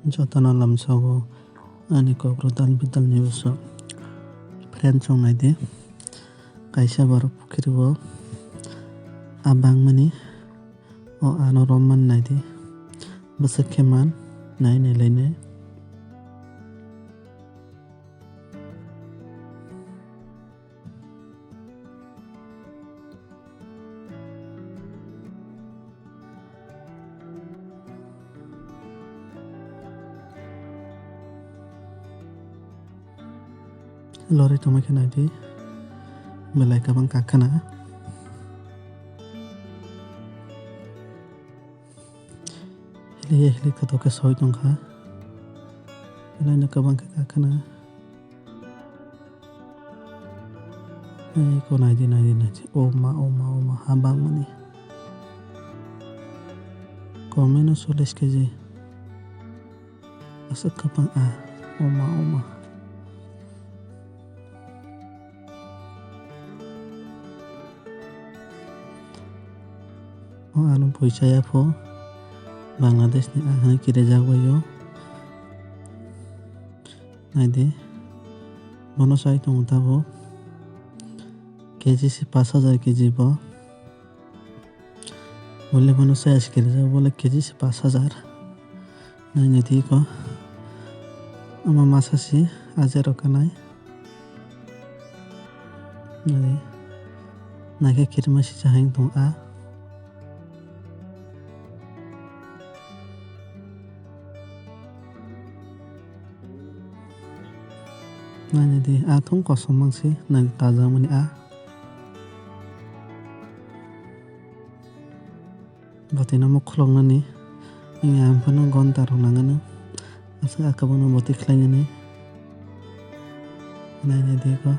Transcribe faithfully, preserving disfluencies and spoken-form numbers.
Jotono lamsogo ani kokro dal bidal ni bwswk. Friend chwng nai di, kaisa borok pukhiri o aa bangmani, o ano romman nai di, bwswk khe man nai nai lai nai. Lori tongma khe nai di, belai kwbang kak khna. Hili hili kotor khe soi tongkha. Belai no kwbang khe kak khna. Ei ko nai di, nai di, nai di. O ma, o ma, o ma, ha bangmani. Komeno chollish keji. Aswk kwbang a. O ma, o ma. O ano bui chaya pho, Bangladesh ni a hwnwi kirijak bai o. Nai di, bono chai tongo tabuk, keji se pash hajar keji bo. Bole bono chaya se kirijak, bole keji se pash hajar. Nai nai di ko. Ama masa si aje rok kanai. Nai. Nai khe kirima si chahing tong a. Nai nai di, a thung kosom mang si, nai tajak mani a. Bwtwi no muk khuloknani, wngya ang phano gonta rok nangano. Aswk a kwbangno bwtwi khlainani. Nai nai di ko.